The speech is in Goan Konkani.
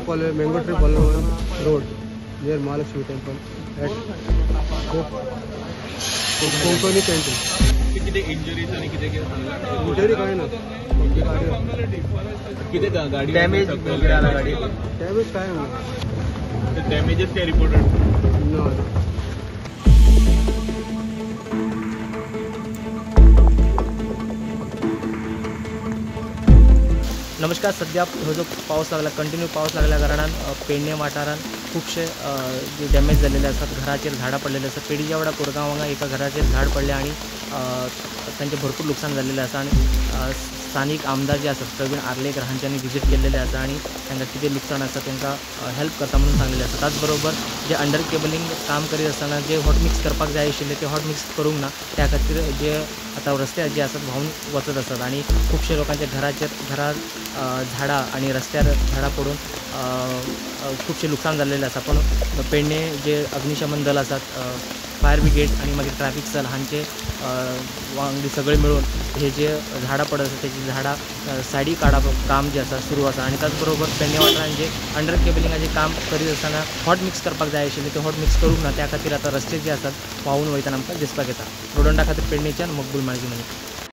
Mango Tree Boulevard Road near Mahalakshmi Temple at Konkani Canteen. किती इंजुरीज आणि किती इंजुरी काय ना, किती गाडी डॅमेज वगैरे आला? गाडी डॅमेज काय ना. डॅमेजेस काय रिपोर्टेड? ना. नमस्कार. सध्या हो जो पावस लागला, कंटिन्यू पावस लागल्या कारणान पेडणे वाठारान खुबशे जे डॅमेज जाल्लेले आसात, घराचेर झाडां पडलेले आसात. पेडीच्या वाडा कोरगांव हांगा एका घराचेर झाड पडलें आनी तांचें भरपूर लुकसाण जाल्लेलें आसा. आनी स्थानीक आमदार जे आसात प्रवीण आर्लेकर हांच्यांनी विजीट केल्लेलें आसा आनी तांकां कितें लुकसाण आसा तांकां हेल्प करता म्हणून सांगलेलें आसा. त्याच बरोबर जे अंडर केबलिंग काम करीत आसतना जे हॉट मिक्स करपाक जाय आशिल्लें ते हॉट मिक्स करूंक ना, त्या खातीर जे आतां रस्त्यार जे आसात व्हांवून वचत आसात आनी खुबशे लोकांच्या घराचेर घरार झाडां आनी रस्त्यार झाडां पडून खुबशें लुकसाण जाल्लेलें आसा. पूण पेडणे जे अग्निशमन दल आसात, फायर ब्रिगेड आनी मागीर ट्रॅफिक सेल हांचे वांगडी सगळे मेळून हे जे झाडां पडत आसा तेजी झाडां सायडी काडप काम जें आसा सुरू आसा. आनी त्याच बरोबर पेडणे वाठारान जे अंडर केबलिंगाचें काम करीत आसतना हॉट मिक्स करपाक जाय आशिल्लें तें हॉट मिक्स करूंक ना, त्या खातीर आतां रस्ते जे आसात व्हांवून वयतना आमकां दिसपाक येता. रोडोंडा खातीर पेडणेच्यान मकबूल माळजी.